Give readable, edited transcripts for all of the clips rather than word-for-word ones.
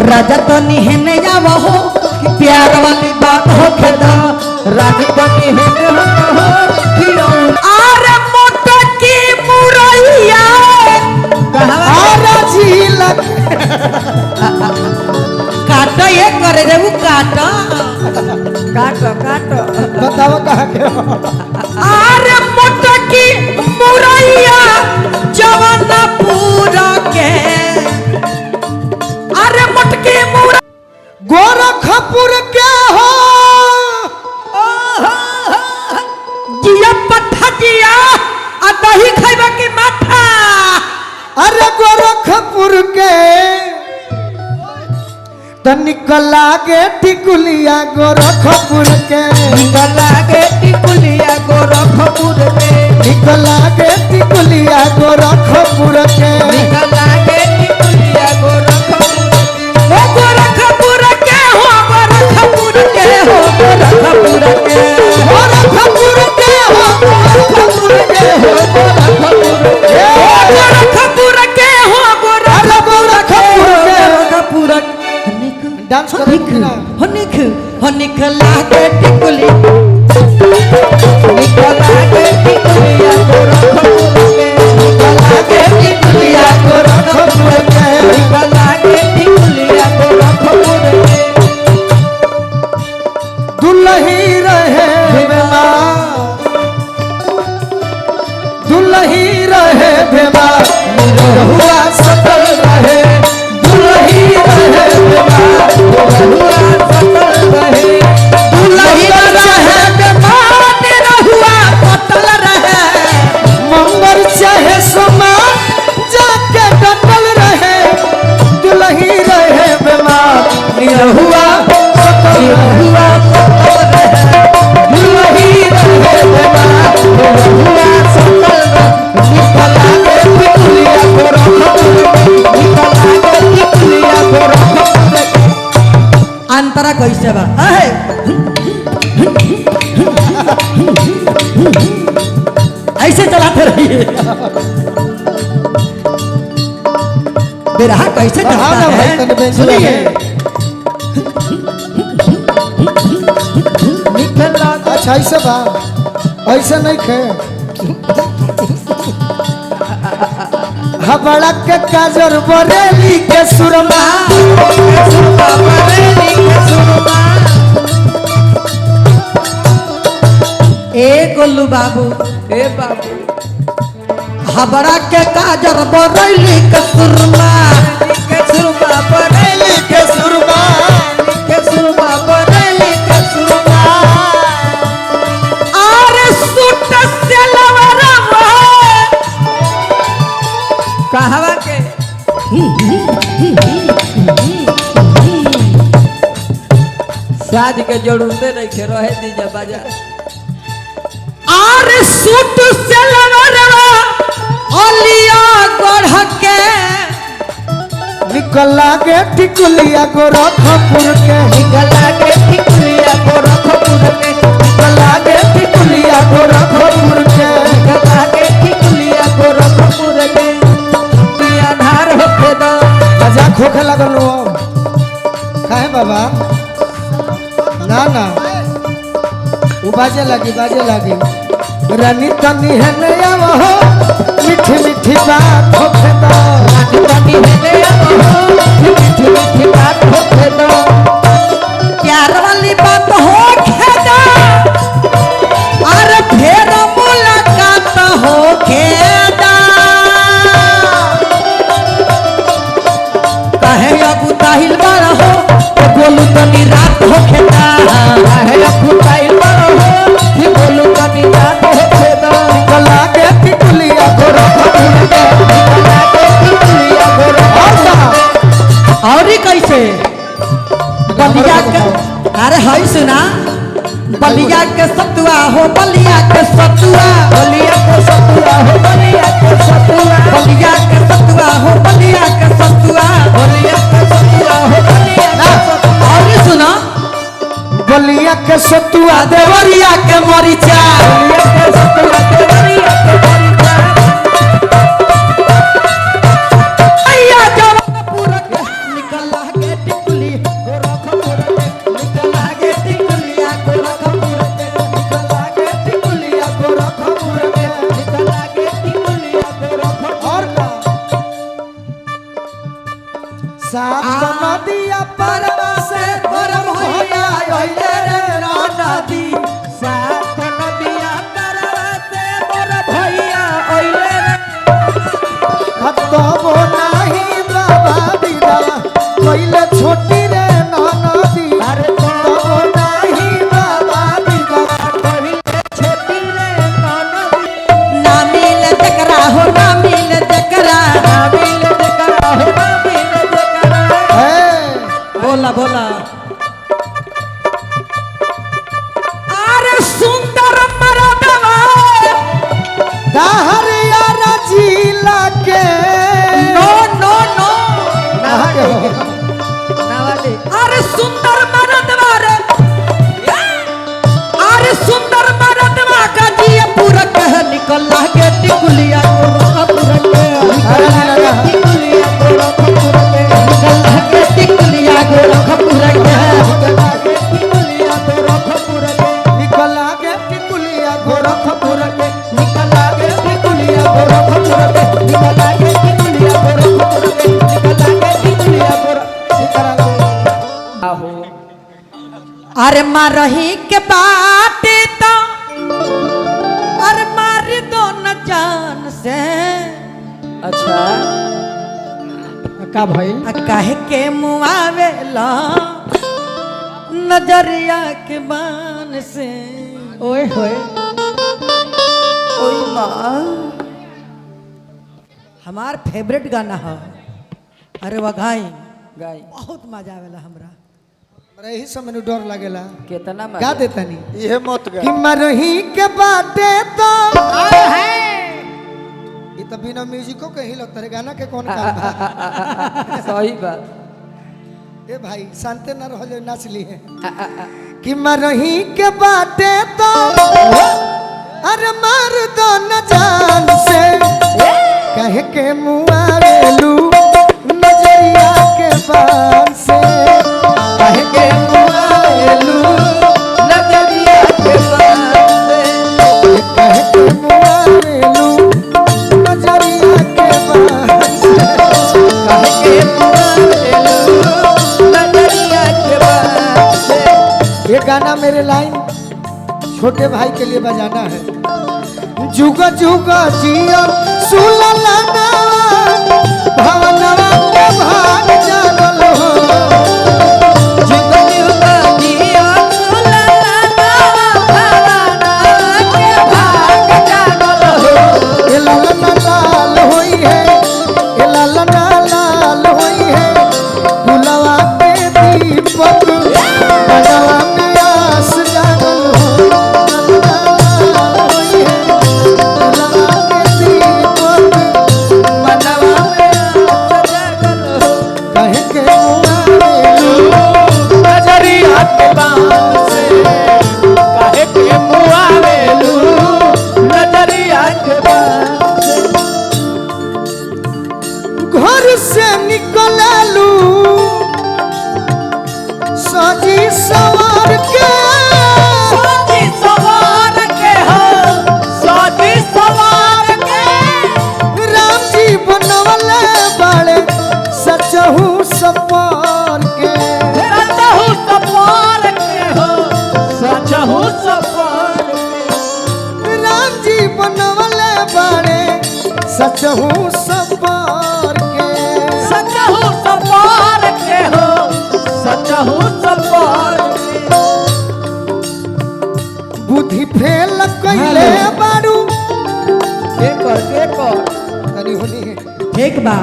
राजा तो निहने जावो हो प्यार वाली बात हो खेदा रानी तनी हेने हो कि अरे मोटा की मुरैया कहवा आरा झीलक काटा ये करे रे वो काटा काटो काटो बताओ कहाँ के हो? अरे मोटा की मुरैया जवाना पूरा के अरे मोटकी मुरैया गोरखपुर के हो जिया पत्था जिया आ दही खैबा की माथा अरे गोरखपुर के तनिक लागे टिकुलिया गोरखपुर के निकला के टिकुलिया गोरखपुर में निक लागे टिकुलिया गोरखपुर के निकला के टिकुलिया गोरखपुर में ओ गोरखपुर के हो गोरखपुर के हो गोरखपुर के गोरखपुर के हो गोरखपुर के हो गोरखपुर के ओ गोरखपुर के हो अरे गोरखपुर गोरखपुर के गोरखपुर निक डांस करे निक कि ना? हो निक हो निक लागे टिकुली निकला के टिकुलिया गोरखपुर में निक लागे टिकुलिया गोरखपुर के निकला के टिकुलिया गोरखपुर में दुलही रहे बेमार दुलही रहे बेमार रहुआ सतल रहे दुलही रहे बेमार रहुआ सतल रहे दुलही रहे बेमान रहुआ पटल रहे मंगर चाहे सोमा जाके डटल रहे दुलही रहे बेमार निरहुआ सतल रहुआ सतल रहे दुलही रहे बेमार रहुआ सतल रहे निकला के टिकुलिया गोरखपुर में निकला के टिकुलिया गोरखपुर में अंतरा कैसे बा अहे ऐसे चलाते रहिए बिरहा कैसे हाँ चलता ना भाई है तने बेंच सुनिए निकला अच्छा ऐसे बा ऐसे नहीं खे हबड़ा के काजर बरेली के सुरमा के सुरमा बरेली के सुरमा ए गोलू बाबू ए बाबू हबड़ा के काजर बरैली के सुरमा के सुरमा बरेली के सुरमा के सुरमा बरेली के सुरमा अरे सूट से लवरवा कहवा के साज के जरूरते नहीं खे रहे दीजा बाजा आर सूट से लवरवा अलिया गढ़ के निकल लागे टिकुलिया गोरखपुर के निकला के टिकुलिया गोरखपुर के निकल लागे टिकुलिया गोरखपुर के निकला के टिकुलिया गोरखपुर के आधार होखे दो मजाक होखे लगल हो काहे बाबा ना ना उ बाजे लगी बाजे लगी रानी तनी है नया हो मीठी मीठी बात होखे दो रानी रानी है हो मीठी मीठी बात होखे दो प्यार वाली बात हो खेदा अरे फेर मुलाकात हो खेदा कहे अबू ताहिल बार हो तो गोलू तनी रात हो खेदा काहे अखुताइल बड़ हो कि बोलू तनी बात होखे दो निकल लागे टिकुलिया गोरखपुर के निकला के टिकुलिया गोरखपुर और का और ही कैसे बलिया के अरे हई सुना बलिया के सतुआ हो बलिया के सतुआ बलिया के सतुआ हो बलिया के सतुआ बलिया के सतुआ हो बलिया के सतुआ बलिया के सतुआ हो बलिया के सतुआ और ही सुना बलिया के सतुआ देवरिया के मरीचा बलिया के सतुआ देवरिया के मरीचा अय्या जवानपुर के निकल के सात नदिया परवा से तोर भैया अइले रे नदी। सात नदिया परवा से मोर भैया अइले रे। तबो नाही बाबा विदा कइले छोटी रे नदी। अरे तबो नाही बाबा विदा कहिले छोटी रे नदी। ना मिल जकरा हो ना मिल जकरा, ना मिल जकरा हो ना मिल जकरा। ए बोला बोला। अरे सुंदर मरदवा दहरिया जिला के नो नो नो। कहाँ के हो? नावाली। अरे सुंदर मरदवा रे, अरे सुंदर मरदवा का जिया पूरा कह निकल लागे टिकुलिया गोरखपुर के। अरे जिला का। टिकुलिया गोरखपुर के। निकल लागे टिकुलिया गोरखपुर के। टिकुलिया गोरखपुर के। निकल आगे टिकुलिया गोरखपुर के। निकल आगे टिकुलिया गोरखपुर के। निकल आगे टिकुलिया गोरखपुर के। निकल आगे टिकुलिया गोरखपुर। आहो अरे मारही के बाटे तो अरे मार दो न जान से। अच्छा का भइल? आ काहे के मुआवेला नजरिया के बान से। ओए होए ओए माँ। हमार फेवरेट गाना है। अरे वघाई गाय बहुत मजा आवेला हमरा। हमरा यही सब में डर लागेला। कितना गा मजा देतनी इहे मत गा कि मरही के बाटे तो ये तो बिना म्यूजिको के ही लगता रे, गाना के कौन काम बा? सही बात। ए भाई शांते ना रह जाए, नाच ली है। कि मरही के बाटे तो अरे मार दो न जान से, कह के मुआरेलू नजरिया के बान से। कह के मुआरेलू नजरिया के बात से। कह के मुआरेलू नजरिया के बान से। कह के मुआरेलू नजरिया के बात से। ये गाना मेरे लाइन छोटे भाई के लिए बजाना है। जुग जुग जियो सुललनवा भवनवा के भाग जागल हो। जुग जुग जियो सुललनवा भवनवा के भाग जागल हो। ए लालना लाल होई है, ए लालना लाल होई है, गुलवा के दीपक मनवा में आस जागल हो। लालना लाल होई है, गुलवा के दीपक मनवा में आस जागल हो। कह के मुआरेलू नजरिया के बात से। काहे के मुआरेलू नजरिया के बात से। घर से निकललू सजी सवार के, साजी सवार के हो साजी सवार के। राम जी बनवले बाड़े सचहू सपार के। सचहु सपार के हो सचहु सपार के। राम जी बनवले बाड़े सचहू सपार के। सचहु सपार के हो सचहु सपार के। बुद्धि फेल कइले बाड़ू के कर तनी होनी है। ठीक बा।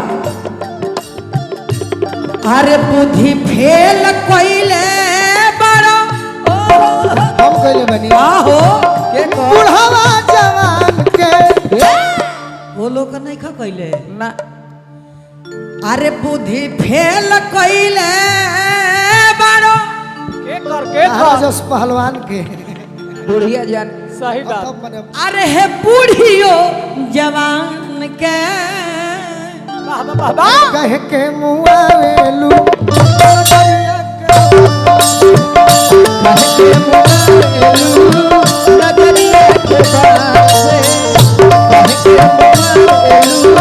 अरे बुद्धि फेल कइले बड़ा हम कइले बनी आहो के कर बुढ़वा जवान के। वो लोग नहीं खा कइले ना। अरे बुद्धि फेल कइले बड़ा के कर के महाराज उस पहलवान के बुढ़िया जान सही बात तब मने अरे हे बूढ़ियो जवान के। वाह वाह वाह कह के मुआवेलू नजरिया के कह के मुआरेलू नजरिया के बात से। कह के मुआरेलू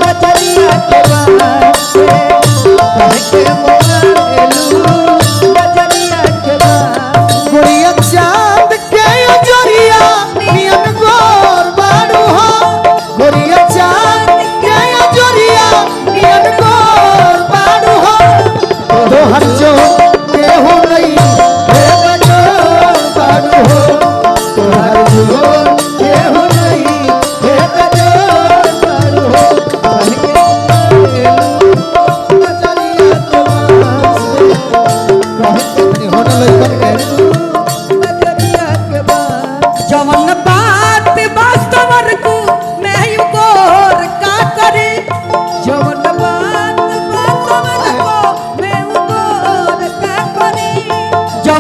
नजरिया के बात से। कह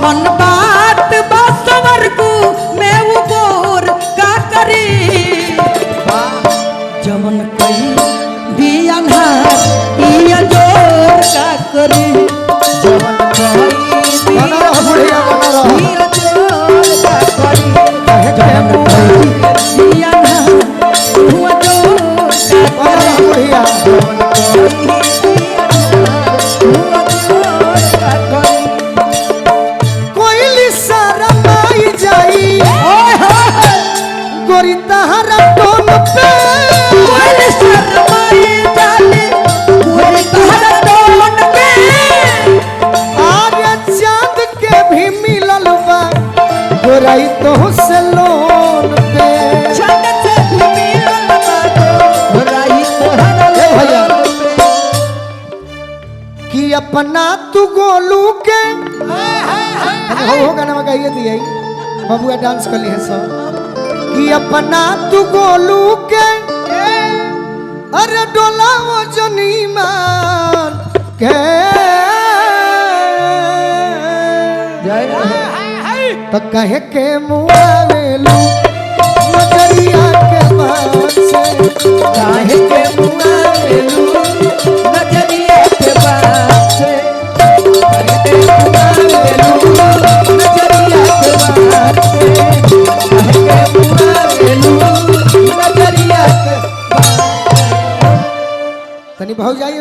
पवन बात बसवर को मैं वो गोर का करी। जमन कई भी अन्हार ई जोर का करी। जमन कई भी बना रहो बुढ़िया, बना रहो। ई जोर का करी। जमन कई भी अन्हार ऊ जोर का बना करी। रहो बुढ़िया। जमन कई भी अन्हार ऊ जोर का करी। कोइली शरमाई जाई ओए होए गोरी तहरा टोन पे। कोई शर्माई जाले कोई तहरा टोन पे। आर्य चांद के भी मिलल बा गोराई तो से लोन पे। छंद से भी मिलल बा गोराई तोहरा ए भैया। लोन पे। कि अपना तू गोलू के हो हो गाना में गाइए दिए बबुआ डांस कर लिए सब। कि अपना तू गोलू के अरे डोला वो जनी मान के। तो कहे के मुआवेलू नजरिया के बात से। काहे के मुआवेलू नजरिया के बात से। काहे के मुआवेलू नजरिया के बात से। काहे के मुआवेलू नजरिया के तनी भाव जाइए।